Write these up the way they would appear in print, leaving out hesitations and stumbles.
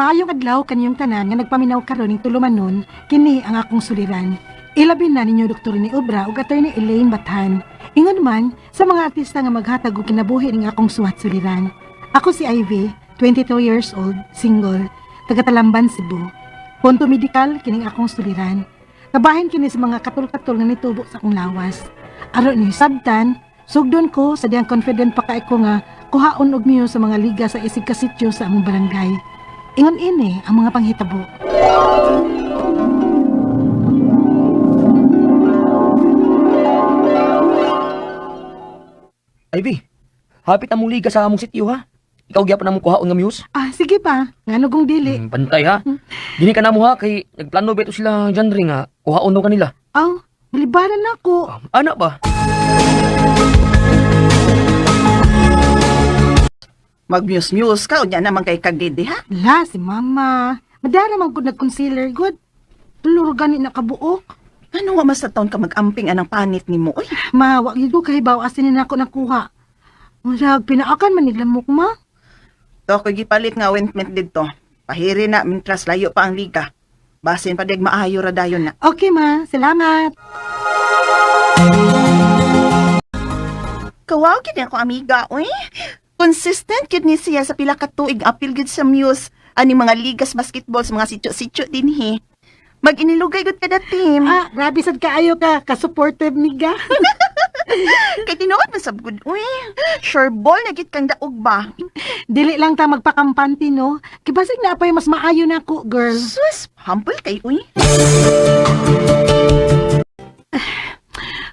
Maayong adlaw kaniyong tanan nga nagpaminaw karon ning tulumanon, kini ang akong suliran. Ilabi na ninyo Dr. ni Obra ug Attorney Elaine Bathan. Ingon man sa mga artista nga maghatag og kinabuhi ning akong suwat suliran. Ako si Ivy, 22 years old, single, taga Talamban, Cebu. Punto medikal kining akong suliran. Kabahin kini sa mga katul-katul nga nitubo sa akong lawas. Aron ni sabtan, sugdon ko sa diyang confident pa kay ko nga kuhaon og miyo sa mga liga sa isig ka sityo sa among barangay. Ingon ini ang mga panghitabo. Ivy, hapit among liga sa among sityo ha. Ikaw gyapon among kuhaon nga muse. Ah, sige pa. Ngano kung dili? Bantay ha. Dini ka namo ha kay nagplano beto sila genre nga kuhaon daw kanila. Aw, malibaran na ako. Ana ba? Mag-muse-muse ka, unya naman kay kagidi ha? La, si mama. Madara man gud nag-concealer good. Tuluro gani na kabuok. Ano nga mas sa taon ka mag-amping anang panit nimo? Uy, Ma, wa gyud ko kahibaw asin ni nako nakuha. Murag pinaakan man niglamok ma. to ko gipalit nga ointment didto. Pahiri na mintras layo pa ang liga. Basin pa deg maayo ra dayon na. Okay ma, salamat. Kawaw gid ako amiga, uy. Consistent gid ni siya sa pila ka tuig apil gid sa Muse ani mga ligas basketball sa mga sityo-sityo dinhi. Mag-inilugay gud kada team. Ah, grabe sad kaayo ka, ka-supportive niga. Kay tinuod man sab gud, uy. Sure ball na gid kang daog ba. Dili lang ta magpakampanti no. Kibasig na apay mas maayo na ako, girl. Sus, humble kay uy.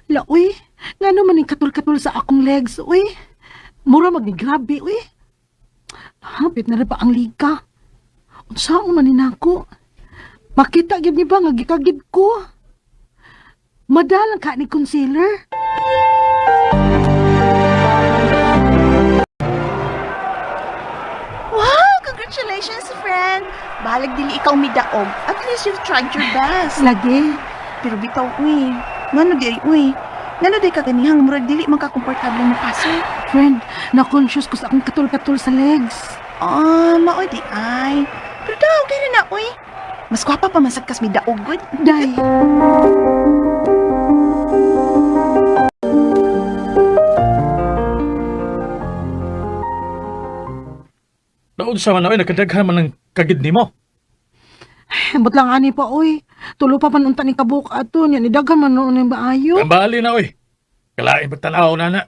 La, uy. Ngano man ning katul-katul sa akong legs, uy. Mura magni grabe, uy. Hapit na rin pa ang liga. Unsaon man ni nako? Makita gyud ni ba nga gikagid ko? Madalang ka ni concealer. Wow, congratulations friend. Balag dili ikaw midaog. At least you've tried your best. Lagi. Pero bitaw, uy. Ngano di ay, uy. Ngano di ka ganihang murag dili man ka komportable mo kaso. Friend, na-conscious ko sa akong katul-katul sa legs. Ah, maoy di ay. Pero daw, okay na na, uy. Mas gwapa pa man sad kas midaog gud. Day. Naon sa man oy nakadaghan man ang kagid nimo. Ambot lang ani pa, uy. Tulo pa man unta ni kabuk ato niya. Nidaghan man noon yung baayo. Ang baali na oy. Kalain ba tanaw na na?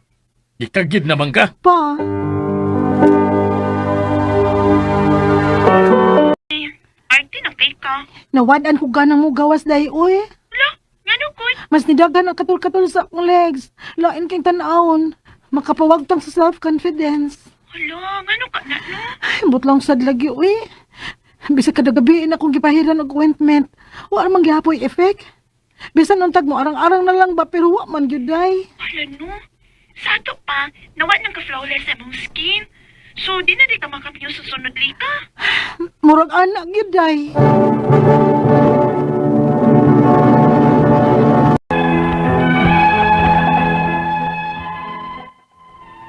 Gikagid naman ka. Pa. Arte na kay ka. Nawad-an ko ganang mo gawas day, uy. Ngano gud? Mas nidaghan ang katul-katul sa akong legs. Lain kay tan-awon. Makapawagtang sa self-confidence. Hala, ngano ka na no? Ay, ambot lang sad lagi, uy. Bisag kada gabi na akong gipahiran og ointment. Wa man gihapoy effect. Bisan untag mo arang-arang na lang ba pero wa man gyud ay. Hala no. Sa ato pa, nawa ng ka-flawless sa imong skin. So, di na di ka makamyo sa sunod lika. Murag anak gyud ay.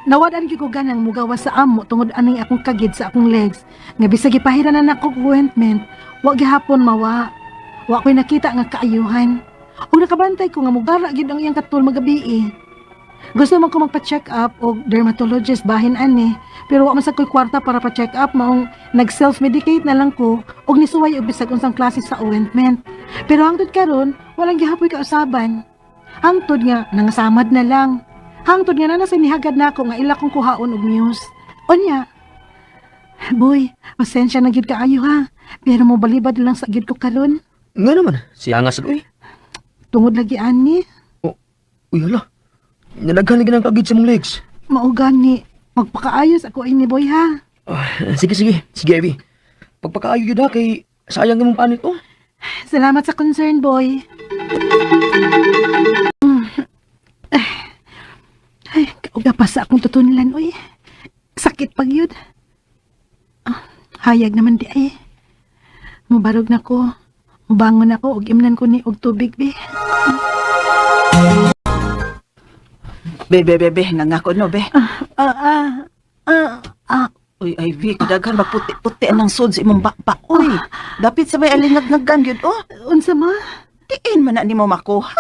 Nawad-an gyud ko ganang mugawas sa amo tungod aning akong kagid sa akong legs. Nga bisag gipahiran na nako og ointment, wa gihapon mawa. Wa ko'y nakita nga kaayuhan. Ug nakabantay ko nga mugara gyud ang iyang katul magabi. Gusto man ko magpa-check up og dermatologist bahin ani, pero wa man sa ko'y kwarta para pa-check up maong nag-self-medicate na lang ko og nisuway og bisag unsang klase sa ointment. Pero hangtod karon, walang gihapoy kausaban. Hangtod nga nangasamad na lang. Hangtod nga na nasa nihagad na ako nga ila kong kuhaon og muse. Unya, boy, pasensya na gyud kaayo ha. Pero mo balibad lang sa gyud ko karon. Nga naman, siya nga sad uy. Tungod lagi ani, Uy hala. Nalaghan lagi ng kagid sa mong legs. mao gani. Magpakaayos ako ini boy ha. Ah, sige sige, sige Ivy. Pagpakaayo yun ha kay sayang imong panit oh. Salamat sa concern, boy. Ay, kauga pa sa akong tutunlan, oy. Sakit pag yun. Ah, hayag naman di ay. Mubarog na ko. Mubangon ako, og imnan ko ni og tubig, be. Be, be, be, be, nangako no, be. Ah, ah, ah, ah. Uy, Ivy, kadaghan magputi-puti ang sud sa imong bakba. Uy, dapit sa may alingag-ngagan gyud oh. Unsa ma? Diin man na nimo makuha.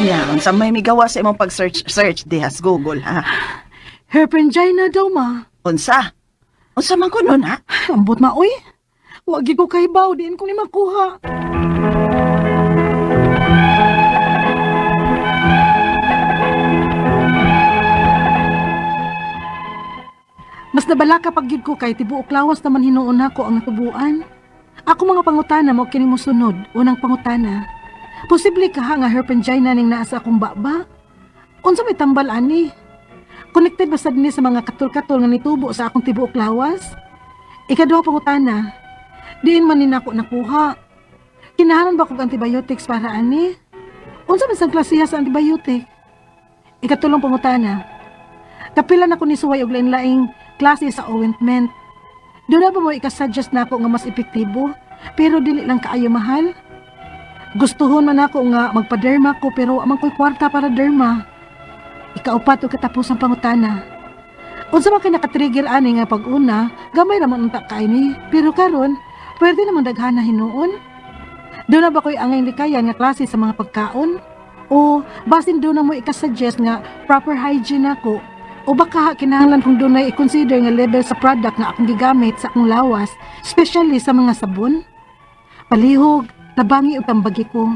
Unya, unsa may migawa sa imong pag-search search diha sa Google ha? Herpangina daw ma. Unsa? Unsa man kuno na? Ambot ma oy. Wa gyud ko kahibaw diin ko ni makuha. Mas nabalaka pag gyud ko kay tibuok lawas naman hinuon nako ang natubuan. Ako mga pangutana mo kini mosunod. Unang pangutana. Posible ka ha nga herpangina ning naa sa akong baba? Unsa may tambal ani? Connected ba sad ni sa mga katol-katol nga nitubo sa akong tibuok lawas? Ikaduha pangutana. Diin man ni nako nakuha. Kinahanglan ba kog antibiotics para ani? Unsa man sang klasiha sa antibiotic? Ikatulong pangutana. Kapila na ko ni suway og lain-laing klase sa ointment. Doon na ba mo ikasuggest na ako nga mas epektibo? Pero dili lang kaayo mahal. Gustuhon man ako nga magpa-derma ko pero wa man ko'y kwarta para derma. Ikaupat og katapusang pangutana. Unsa man kay nakatrigger ani nga pag-una, gamay ra man unta kay ni. Pero karon, pwede naman daghana hinuon. Doon na ba ko'y angay likayan nga klase sa mga pagkaon? O basin doon na mo ikasuggest nga proper hygiene ako? O baka kinahanglan kong doon na i-consider nga level sa product nga akong gigamit sa akong lawas, especially sa mga sabon? Palihog, tabangi og tambagi ko.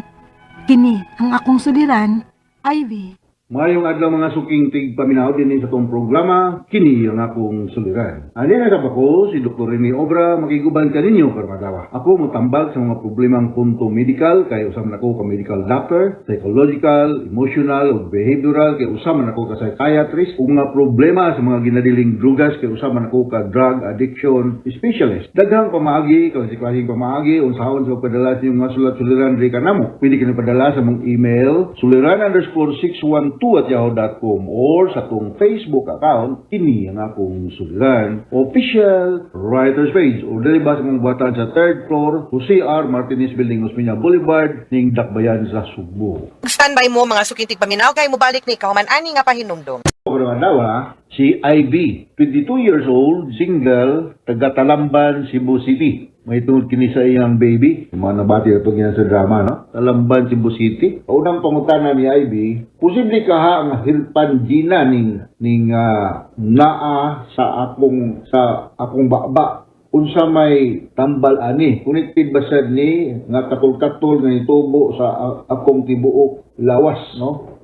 Kini ang akong suliran, Ivy. Mayong adlaw mga suking tigpaminaw din sa tong programa, kini ang akong suliran. Ani na sa ko, si Dr. Rene Obra, makiguban kaninyo karong adlaw. Ako motambag sa mga problemang punto medical, kay usam nako ka medical doctor, psychological, emotional, ug behavioral, kay usam man ako ka psychiatrist, ug mga problema sa mga ginadiling drugas, kay usam man ako ka drug addiction specialist. Daghang pamaagi, klase-klaseng pamaagi, unsaon sa pagpadala sa inyong mga sulat-suliran diri kanamo. Pwede kini padala sa mong email, suliran_612@yahoo.com or sa atong Facebook account, kini ang akong suliran official writers page, o dili ba sa mong buhatan sa third floor, Jose R. Martinez Building, Osmeña Boulevard, ning Dakbayan sa Sugbo. Standby mo mga suking tigpaminaw kay mobalik ni kahuman ani nga pahinumdom. Karong adlaw, si IB, 22 years old, single, taga Talamban, Cebu City. May tungod kini sa iyang baby. Yung mga nabati na ito sa drama, no? Talamban, Cebu City. Unang pangutana ni IB, posible ka ha ang herpangina ning ning naa sa akong baba, unsa may tambal ani? Connected ba sad ni nga katol-katol nga nitubo sa akong tibuok lawas, no?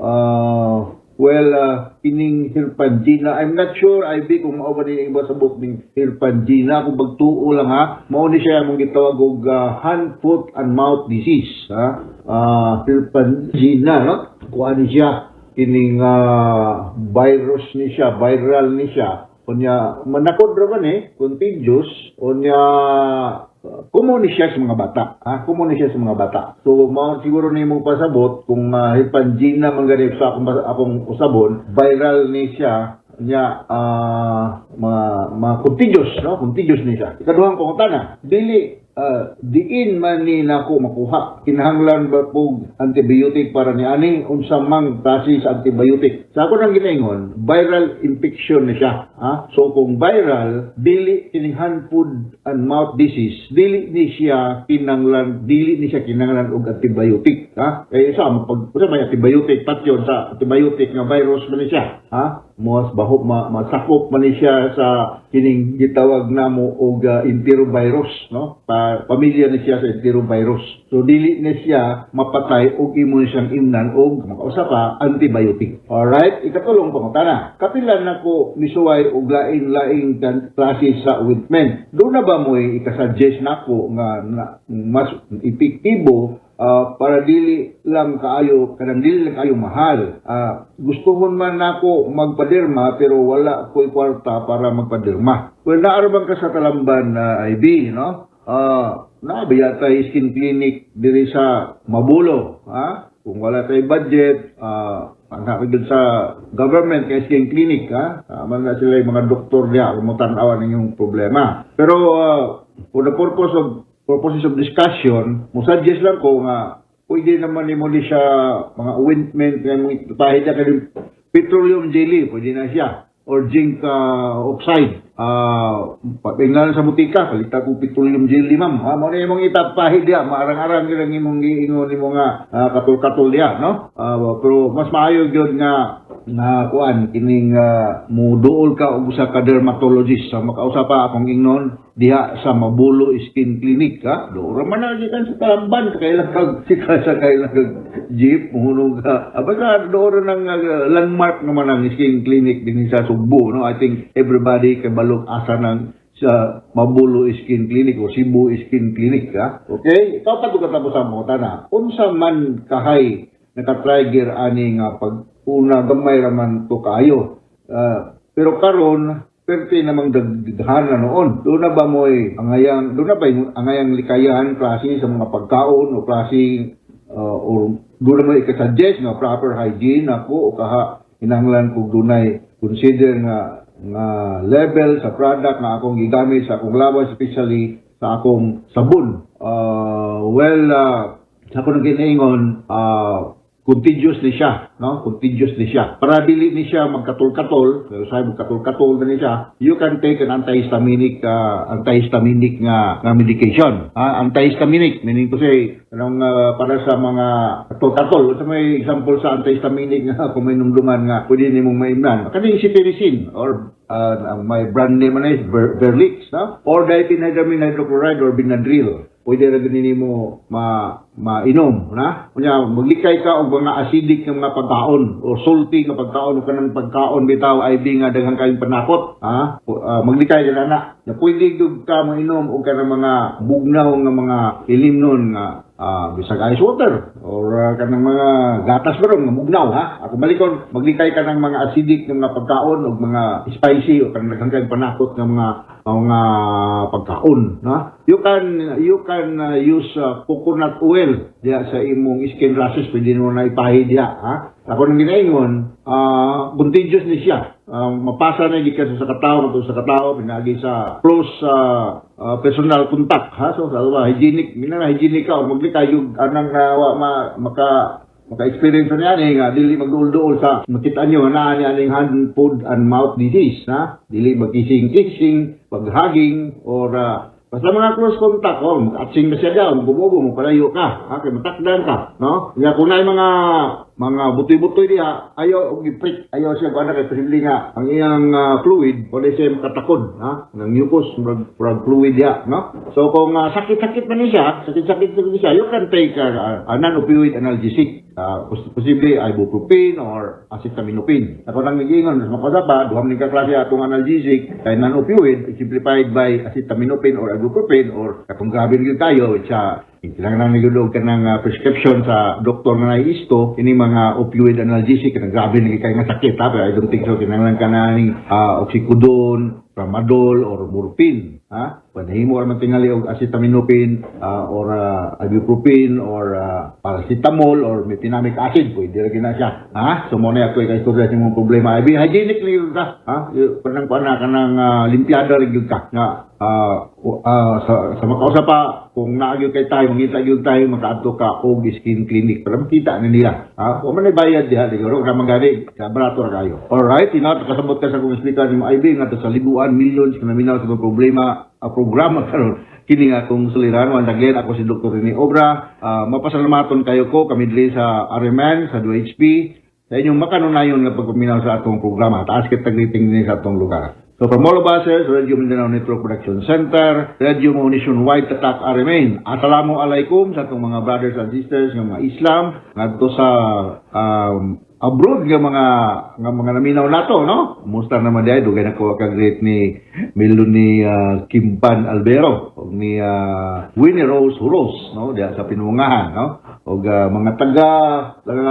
Well, kining herpangina, I'm not sure, Ivy, kung mao ba ni iba sabot ning herpangina. Kung pagtuo lang ha, mao ni siya among gitawag og hand, foot and mouth disease, ha. Herpangina, no? Kuan ni siya, kining virus ni siya, viral ni siya. Unya manakod ra man eh, contagious. Unya common ni siya sa mga bata. Ha? Common ni siya sa mga bata. So mao siguro nimo pasabot kung herpangina man gani sa akong usabon, viral ni siya nya, mga mga contagious, no? Contagious ni siya. Ikaduhang pangutana, dili diin man ni nako makuha, kinahanglan ba pog antibiotic para ni ani, unsa mang klase sa antibiotic? Sa ako nang ginaingon, viral infection ni siya, ha. So kung viral, dili kining hand, foot and mouth disease, dili ni siya kinahanglan og antibiotic, ha. Kay sa pag unsa may antibiotic patyon sa antibiotic nga virus man ni siya, ha. Mas bahop ma, masakop man ni siya sa kining gitawag namo og enterovirus, no? Pamilya ni siya sa enterovirus, so dili ni siya mapatay og imo ni siyang imnan og makausa pa antibiotic. Alright, ikatulong pangutana, kapila nako misuway og lain-laing klase sa ointment, do na ba mo'y ikasuggest nako nga mas epektibo para dili lang kaayo, kanang dili lang kaayo mahal? Gustuhon man nako magpaderma pero wala ko'y kwarta para magpaderma. Well, naarabang ka sa Talamban na IB, no? Naa ba yata skin clinic diri sa Mabulo, ha? Kung wala tay budget, uh, dun sa government kay skin clinic, ha? Man na sila yung mga doktor diya kung mo tan-awan inyong problema. Pero For the purposes of discussion, mo suggest lang ko nga pwede naman nimo ni siya mga ointment nga imong ipahid na kay petroleum jelly, pwede na siya, or zinc oxide. Pinglan sa butika, palitan ko petroleum jelly, ma'am. Ha, mo na imong itapahid diya, maarang-arang gyud ang imong giingon nimo nga katol-katol diya, no? Pero mas maayo gyud nga nga kuan kining muduol ka og usa ka dermatologist. Sa makausa pa akong ingnon diha sa Mabulo Skin Clinic, ha. Do ra man na gikan sa Talamban, kailan kag sika sa kailan kag jeep muhunong ka. Basta do ra nang landmark naman ang skin clinic dinhi sa Sugbo, no? I think everybody kay balok asa nang sa Mabulo Skin Clinic o Cebu Skin Clinic, ha. Okay, ikaw pa katapos mo tana, unsa man kahay naka-trigger ani nga pag una gamay raman to kaayo? Pero karon perte namang daghan na noon. Doon na ba mo'y angayang, doon na ba yung angayang likayan klase sa mga pagkaon o klase or doon na mo ikasuggest nga proper hygiene ako o kaha hinanglan kog dunay consider nga nga level sa product nga akong gigamit sa akong lawas, especially sa akong sabon? Well, sa akong ginaingon, contagious ni siya, no? Contagious ni siya. Para dili ni siya magkatol-katol, pero sabi magkatol-katol na ni siya, you can take an antihistaminic nga nga medication. Ah, antihistaminic meaning to say anong para sa mga katol-katol. Sa may example sa antihistaminic nga kung may numduman nga pwede nimong maimnan. Kaning cetirizine or ang may brand name na is Verlix, no? Or diphenhydramine hydrochloride or Benadryl. Pwede ra gani nimo ma mainom na. Unya maglikay ka og mga acidic nga mga pagkaon o salty nga pagkaon o kanang pagkaon bitaw ay nga daghang kayong panakot, ha? Maglikay ka na na. Na pwede gyud ka mainom og kanang mga bugnaw nga mga ilimnon nga bisag ice water or kanang mga gatas ba ron nga bugnaw, ha. Ako balikon, maglikay ka ng mga acidic nga mga pagkaon og mga spicy o kanang daghang kayong panakot nga mga mga pagkaon, no? You can use coconut oil diya sa imong skin rashes, pwede mo na ipahid diya, ha. Ako nang ginaingon, contagious ni siya. Mapasa na gikan sa katao ngadto sa katao pinagi sa close personal contact, ha. So sa ba hygienic mina, hygienic ka o maglikay yung anang wa ma, maka maka-experience na niya nga dili magduol-duol sa makita nyo na ani aning hand, foot and mouth disease, ha. Dili magkissing-kissing, pag-hugging or basta mga close contact, oh, mag-atsing na siya daw, bumubo mo, palayo ka, ha, kay matakdan ka, no? Kaya kung naay mga mga butoy-butoy diha, ayaw og i-prick, ayaw siya kuan kay posible nga ang iyang fluid wala siya makatakod, ha? Ng mucus, murag, murag fluid diha, no? So kung sakit-sakit man ni siya, sakit-sakit man ni siya, you can take a non-opioid analgesic. Posible ibuprofen or acetaminophen. Ako nang nagiingon, mas makasapa, duha man ka klase atong analgesic, kay non-opioid, exemplified by acetaminophen or ibuprofen, or katong grabe gyud kayo, which kailangan na gyud ka ng prescription sa doktor nga naiisto, ini mga opioid analgesic, kanang grabe na kay nga sakit, ha, pero I don't think so, kinahanglan ka na ning oxycodone, tramadol, or morphine, ha? Panahimo ra man tingali og acetaminophen or ibuprofen or paracetamol or mefenamic acid, pwede ra gina siya, ha? So mo na ako kay istorya sa imong problema. Ay hygienic ni ka, ha? Kanang kuan na kanang limpiada ra gyud ka nga sa makausa pa kung naa gyud kay tayo mangita gyud tayo makaadto ka og skin clinic para makita na nila, ha. Wa man ay bayad diha siguro ra man gani ka, barato ra kayo. Alright, inat kasabot ka sa kung explica nimo IB nga sa libuan millions nga naminaw sa akong problema, programa karon kini nga akong suliran. Once again, ako si Dr. Rene Obra. Mapasalamaton kayo ko kami diri sa RMN sa 2HP sa inyong makanunayon nga pagpaminaw sa atong programa. Taas kita greeting din sa atong lugar. So from all of us here sa Radio Mindanao Network Production Center, Radio Mo Nationwide Tatak RMN. Assalamu alaikum sa atong mga brothers and sisters nga mga Islam ngadto sa abroad nga mga naminaw nato, no? Kumusta naman diay? Dugay na ko ka-greet ni Milo ni Kimpan Albero ug ni Winnie Rose Huros, no, diha sa Pinungahan, no? Og mga taga taga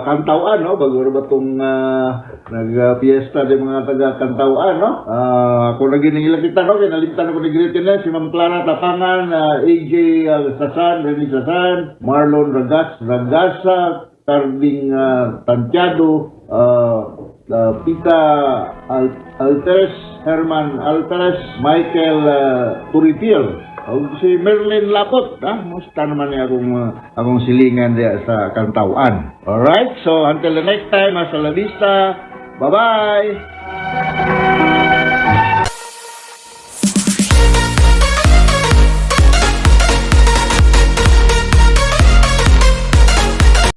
Kantawan, no? Bago ra ba tong nag-fiesta di mga taga Kantawan, no? Ako na gining ilang kita, no, kay nalimtan ako ni greet nila si Ma'am Clara Tapangan, AJ Sasan, Rene Sasan, Marlon Ragas, Ragasa, Carding Tantiado, Pita Altes, Herman Altares, Michael Turipil. Og si Merlin Lapot, ha? Musta naman niya akong silingan diya sa Kantawan. Alright, so until the next time, hasta la vista. Bye-bye!